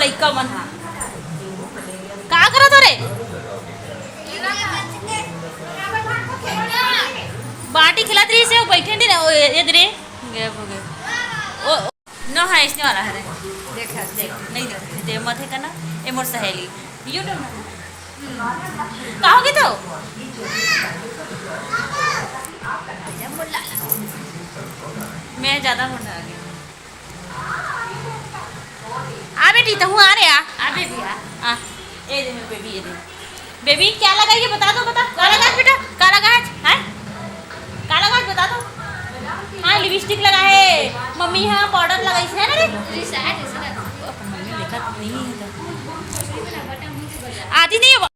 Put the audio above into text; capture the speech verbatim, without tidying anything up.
लइका मन हा का करत हो रे? बाटी खिलात रहिस हे, वो बैठे नहीं ना, वो ये, ये रे, गए हो गए। ओ, ओ, नो है, इसने वाला है रे। देख, देख, नहीं देख, दे मत है करना, ये मोर सहेली। YouTube में। का होगे तो? मैं ज्यादा मुंडा आ गई। आ बेटी, तहूँ आ रे, आ। आ बेटी, आ। आ, ए दे मेरे बेबी, ये दे। बेबी, क्या लगा ये बता दो, बता। का लगा बेटा? का लगा आज? हैं? का लगा आज बता दो। हाँ, लिपस्टिक लगा है। मम्मी हाँ पाउडर लगाई है ना रे? मम्मी देखा नहीं है तो। आती नहीं है।